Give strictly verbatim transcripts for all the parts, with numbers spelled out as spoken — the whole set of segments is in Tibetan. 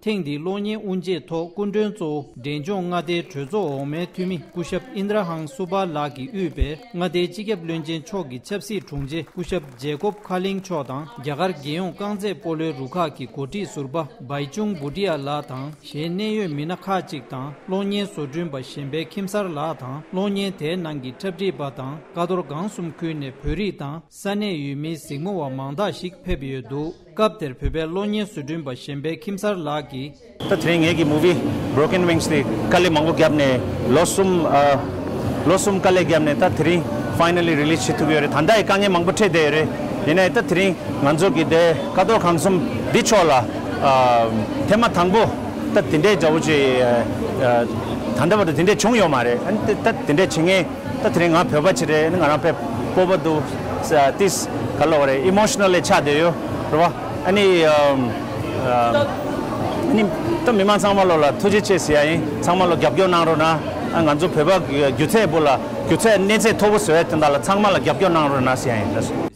ཐེངས་འདིའི་གློག་བརྙན་དབུ་འབྱེད་ཐོག་སྐུ་མགྲོན་གཙོ་བོ་འབྲས་ལྗོངས་མངའ་སྡེའི་གྲོས་ཚོགས་འོག་མའི་འཐུས་མི་སྐུ་ཞབས་ཨིན་དྲ་ཧང་སུ་བྷ་ལགས་ཀྱིས་དབུས་པའི་མངའ་སྡེའི་སྤྱི་ཁྱབ་བློན་ཆེན་མཆོག་གི་ཆབ་སྲིད་དྲུང་ཆེ་སྐུ་ཞབས་ཇེ་ཀོབ་ཁ་ལིང་མཆོག་དང་། རྒྱ་གར་རྒྱལ་ཡོངས་རྐང་རྩེད་སྤོ་ལོའི་རུ་ཁག་གི་འགོ་ཁྲིད་ཟུར་པ་བྷའི་ཅུང་བྷུ་ཏི་ཡ་ལགས་དང་། གཞན་གནད་ཡོད་མི་སྣ་ཁག་ཅིག་དང་། གློག་བརྙན་བཟོ་སྐྲུན་པ་གཞན་ཕན་ཁྱིམ་གསར་ལགས་དང་། གློག་བརྙན་དེའི་ནང་གི་འཁྲབ་ཁྲིད་པ་དང་། ཀ་རྡོར་སྒང་གསུམ་ཁུལ་ནས་བོད་རིགས་དང་ས་གནས་ཡུལ་མིའི་གཟིགས་མོ་བ་མང་དག་ཞིག་ཕེབས་ཡོད་འདུག་སྐབས་དེར་བོད་པའི་གློག་བརྙན་བཟོ་སྐྲུན་པ་གཞན་ཕན་ཁྱིམ་གསར་ལགས་ཀྱིས། ད་དེ་རིང་ངེད་ཀྱི་movie Broken Wings དེ་དཀའ་ལས་མང་པོ་བརྒྱབ་ནས་ལོ་གསུམ་ཨ། ལོ་གསུམ་དཀའ་ལས་བརྒྱབ་ནས་ད་དེ་རིང་finally release བྱེད་ཐུབ་ཡོད་རེད། ད་ལྟ་ཡི་དཀའ་ངལ་མང་པོ་འཕྲད་བསྡད་ཡོད་རེད། ཡིན་ནའི་ད་དེ་རིང་ང་ཚོ་གི་དེ་ཀ་རྡོར་སྒང་གསུམ་འདི་ཕྱོགས་ལ་ཨ། ཐེངས་མ་དང་པོ་ད་དེ་འདྲའི་འདྲ་བོ་ཅིག་ཨ། ད་ལྟ་བར་དུ་དེ་འདྲའི་བྱུང་ཡོད་མ་རེད། ཨ་ནི་ད་དེ་འདྲའི་བྱེད་མཁན། ད་དེ་རིང་ང་བོད་པ་ཅིག་རེད། ང་རང་དཔེ་སྤོབས་པ་འདུག་ཏིས་ག་ལབ་དགོས་རེད། ཨི་མོ་ཤི་ནལ་ལི་ཆགས་བསྡད་ཡོད་རེད་བ། ཨ་ནི་ཨམ། ཨམ། ཨ་ནི་ད་མི་མང་ཚང་མ་ལོ་ལ་ཐུགས་རྗེ་ཆེ་ཟེར་ཡ་ཡིན། ཚང་མ་ལོ་རྒྱབ་སྐྱོར་གནང་རོགས་གནང་། ཨ་ང་ཚོ་བོད་པ་སྒྱུ་རྩལ་པོ་ལ་སྒྱུ་རྩལ་གནས་ཚད་མཐོ་པོ་བཟོ་ཡ་དེ་འདྲ་ལ་ཚང་མ་ལ་རྒྱབ་སྐྱོར་གནང་རོགས་གནང་ཟེར་ཡ་ཡིན།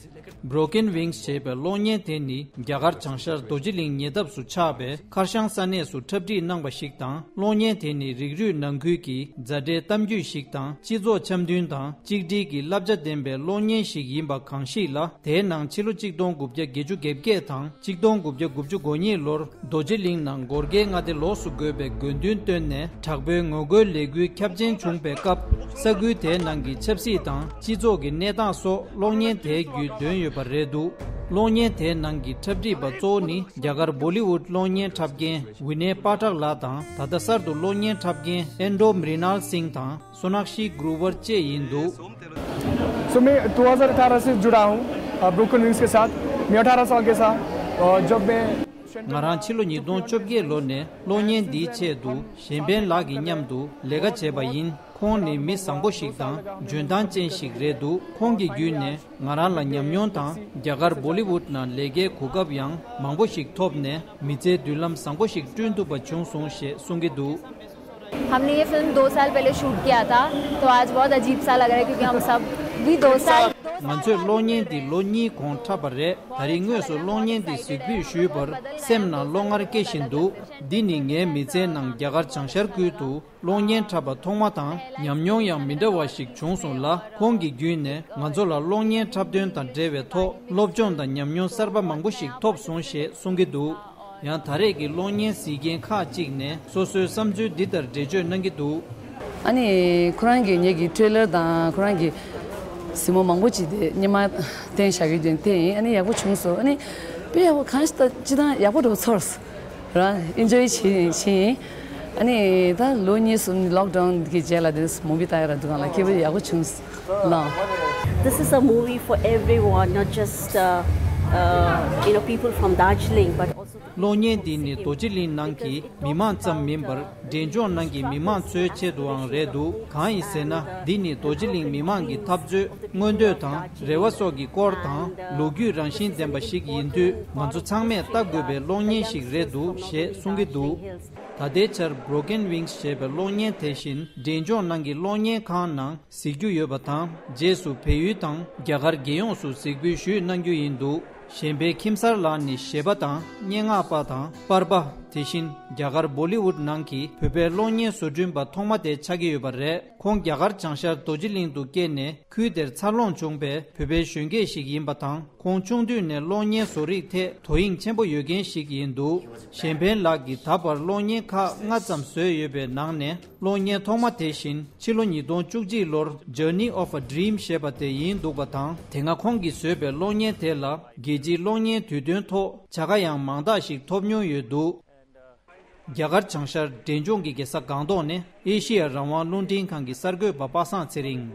Broken Wings ཞེས་པའི་གློག་བརྙན་དེ་ནི་རྒྱ་གར་བྱང་ཤར་རྡོ་རྗེ་གླིང་ཉེ་འདབས་སུ་ཆགས་པའི་ཁར་ཤང་ས་གནས་སུ་འཁྲབ་ཁྲིད་གནང་བ་ཞིག་དང་། གློག་བརྙན་དེ་ནི་རིགས་རུས་ནང་ཁུལ་གྱི་མཛའ་འབྲེལ་གཏམ་རྒྱུད་ཞིག་དང་། སྤྱི་ཚོགས་འཆམ་མཐུན་དང་གཅིག་སྒྲིལ་གྱི་བསླབ་བྱ་ལྡན་པའི་གློག་བརྙན་ཞིག་ཡིན་པ་གང་ཞིག་ལ། དེའི་ནང་ཕྱི་ལོ་གཅིག་སྟོང་དགུ་བརྒྱ་བརྒྱད་ཅུ་གྱ་བརྒྱད་དང་གཅིག་སྟོང་དགུ་བརྒྱ་དགུ་བཅུ་གོ་གཉིས་ལོར་རྡོ་རྗེ་གླིང་ནང་གོར་ཁའི་མངའ་སྡེ་ལོགས་སུ་བགོས་པའི་དགོས་འདུན་བཏོན་ནས། དྲག་པོའི་ངོ་རྒོལ་ལས་འགུལ་ཁྱབ་ཆེན་བྱུང་པའི་སྐབས། ས་ཁུལ་དེའི་ནང་གི་ཆབ་སྲིད་དང་སྤྱི་ཚོགས་ཀྱི་གནས་སྟངས་སོགས་གློག་བརྙན་དེའི་བརྒྱུད་འདོན་ཡོད་པ་རེད་འདུག་གློག་བརྙན་དེའི་ནང་གི་འཁྲབ་ཁྲིད་པ་གཙོ་བོ་ནི་རྒྱ་གར་བོ་ལི་ཝུད་གློག་བརྙན་འཁྲབ་མཁན་ཝི་ནེ་པཱ་ཊག་ལགས་དང་། ད་ལྟ་གསར་དུ་གློག་བརྙན་འཁྲབ་མཁན་ཨེན་ཌོ་མྲི་ནཱལ་སིང་དང་སོ་ནག་ཤི་གྷུ་རུ་ཝར་བཅས་ཡིན་འདུག So मैं दो हज़ार अठारह से जुड़ा हूँ ब्रोकन विंग्स के साथ। मैं अठारह साल के था। अ, जब मैं ང་རང་ཕྱི་ལོ་ཉིས་སྟོང་བཅོ་བརྒྱད་ལོ་ནས་གློག་བརྙན་འདིའི་ཆེད་དུ་གཞན་ཕན་ལགས་ཀྱི་མཉམ་དུ་ལས་ཀ་བྱས་པ་ཡིན། ཁོང་ནི་མི་བཟང་པོ་ཞིག་དང་འཇོན་ཐང་ཅན་ཞིག་རེད་འདུག་ཁོང་གི་བརྒྱུད་ནས་ང་རང་ལ་ཉམས་མྱོང་དང་རྒྱ་གར་བོ་ལི་ཝུད་ནང་ལས་ཀའི་གོ་སྐབས་ཡང་མང་པོ་ཞིག་ཐོབ་ནས། མི་ཚེའི་མདུན་ལམ་བཟང་པོ་ཞིག་བསྐྲུན་ཐུབ་པ་བྱུང་སོང་ཞེས་གསུང་གི་འདུག हमने ये फिल्म दो साल पहले शूट किया था, तो आज बहुत अजीब सा लग रहा है, क्योंकि हम सब भी दो साल ང་ཚོས་གློག་བརྙན་འདི་ལོ་གཉིས་གོང་འཁྲབ་པ་རེད། ད་རིང་དངོས་སུ་གློག་བརྙན་འདི་གཟིགས་འབུལ་ཞུས་པར་སེམས་ནང་བློ་ངར་སྐྱེ་བཞིན་འདུག་འདི་ནི་ངའི་མི་ཚེའི་ནང་རྒྱ་གར་བྱང་ཤར་ཁུལ་དུ་གློག་བརྙན་འཁྲབ་པ་ཐོག་མ་དང་། ཉམས་མྱོང་ཡང་མི་འདྲ་བ་ཞིག་བྱུང་སོང་ལ། ཁོང་གི་བརྒྱུད་ནས་ང་ཚོ་ལ་གློག་བརྙན་འཁྲབ་སྟོན་དང་འབྲེལ་བའི་ཐོག་སློབ་སྦྱོང་དང་ཉམས་མྱོང་གསར་པ་མང་པོ་ཞིག་ཐོབ་སོང་ཞེས་གསུང་གི་འདུག་ཡང་ད་རེས་ཀྱི་གློག་བརྙན་གཟིགས་མཁན་ཁག་ཅིག་ནས་སོ་སོའི་བསམ་ཚུལ་འདི་ལྟར་འགྲེལ་བརྗོད་གནང་གི་འདུག་ཨ་ནི་ཁོ་རང་གིས་ངེད་ཀྱི་ཊེ་རེ་ལར་དང་ཁོ་རང་གི་གཟིགས་མོ་མང་པོ་ཅིག་དེ་སྔོན་མ་བསྟན་བཞག་ཡོད་དོན་དེ་ཡིན། ཨ་ནི་ཡག་པོ་བྱུང་སོང་། ཨ་ནི་དཔེ་ཡག་པོ་གང་ཞིག་ད་སྤྱི་བཏང་ཡག་པོ་འགྲོ་ཚོར་རང་ཨིན་ཇོའི་བྱེད་བཞིན་ཡིན། ཨ་ནི་ད་ལོ་གཉིས་གསུམ་ལོག་ཌའུན་གྱི་རྗེས་ལ་དེ་མུ་བི་ལྟ་ཡ་ར་འདུག་གང་ལ་སྐྱིད་པོ་ཡག་པོ་བྱུང་སོང་། This is a movie for everyone, not just uh, uh, you know people from Darjeeling, but also གློག་བརྙན་འདི་ནི་རྡོ་རྗེ་གླིང་ནང་གི་མི་མང་ཙམ་མིན་པར། འབྲས་ལྗོངས་ནང་གི་མི་མང་ཚོའི་ཆེད་དུའང་རེད་འདུག་གང་ཡིན་ཟེར་ན། འདི་ནི་རྡོ་རྗེ་གླིང་མི་མང་གི་འཐབ་རྩོད། མངོན་འདོད་དང་རེ་བ་སོགས་ཀྱི་སྐོར་དང་། ལོ་རྒྱུས་རང་བཞིན་ལྡན་པ་ཞིག་ཡིན་དུས། ང་ཚོ་ཚང་མས་ལྟ་དགོས་པའི་གློག་བརྙན་ཞིག་རེད་འདུག་ཞེས་གསུང་གི་འདུག་ད་ལྟའི་ཆར་Broken Wings ཞེས་པའི་གློག་བརྙན་དེ་བཞིན་འབྲས་ལྗོངས་ནང་གི་གློག་བརྙན་ཁང་ནང་གཟིགས་རྒྱུ་ཡོད་པ་དང་། རྗེས་སུ་བལ་ཡུལ་དང་རྒྱ་གར་རྒྱལ་ཡོངས་སུ་གཟིགས་འབུལ་ཞུས་གནང་རྒྱུ་ཡིན་འདུག་གཞན་ཕན་ཁྱིམ་གསར་ལགས་ནི་གཞས་པ་དང་སྙན་ངག་པ་དང་པར་པ། དེ་བཞིན་རྒྱ་གར་བོ་ལི་ཝུད་ནང་གི་བོད་པའི་གློག་བརྙན་བཟོ་སྐྲུན་པ་ཐོག་མ་དེ་ཆགས་ཀྱི་ཡོད་པ་རེད། ཁོང་རྒྱ་གར་བྱང་ཤར་རྡོ་རྗེ་གླིང་དུ་སྐྱེས་ནས་ཁུལ་དེར་འཚར་ལོངས་བྱུང་པའི་བོད་པའི་གཞོན་སྐྱེས་ཤིག་ཡིན་པ་དང་། ཁོང་ཆུང་དུས་ནས་གློག་བརྙན་བཟོ་རིག་ཐད་དོ་དབྱིངས་ཆེན་པོ་ཡོད་མཁན་ཞིག་ཡིན་འདུག་གཞན་ཕན་ལགས་ཀྱིས་ད་བར་གློག་བརྙན་ཁག་ལྔ་ཙམ་བཟོས་ཡོད་པའི་ནང་ནས། གློག་བརྙན་ཐོག་མ་དེ་བཞིན་ཕྱི་ལོ་ཉིས་སྟོང་བཅུ་གཅིག་ལོར་Journey of a Dream ཞེས་པ་དེ་ཡིན་འདུག་པ་དང་། དེ་སྔ་ཁོང་གིས་བཟོས་པའི་གློག་བརྙན་དེ་ལ་རྒྱལ་སྤྱིའི་གློག་བརྙན་དུས་སྟོན་ཐོག་བྱ་དགའ་ཡང་མང་དག་ཞིག་ཐོབ་མྱོང་ཡོད་འདུག་རྒྱ་གར་བྱང་ཤར་འབྲས་ལྗོངས་ཀྱི་རྒྱལ་ས་སྒང་ཏོག་ནས་ཨེ་ཤི་ཡ་རང་དབང་རླུང་འཕྲིན་ཁང་གི་གསར་འགོད་པ་པ་སངས་ཚེ་རིང་།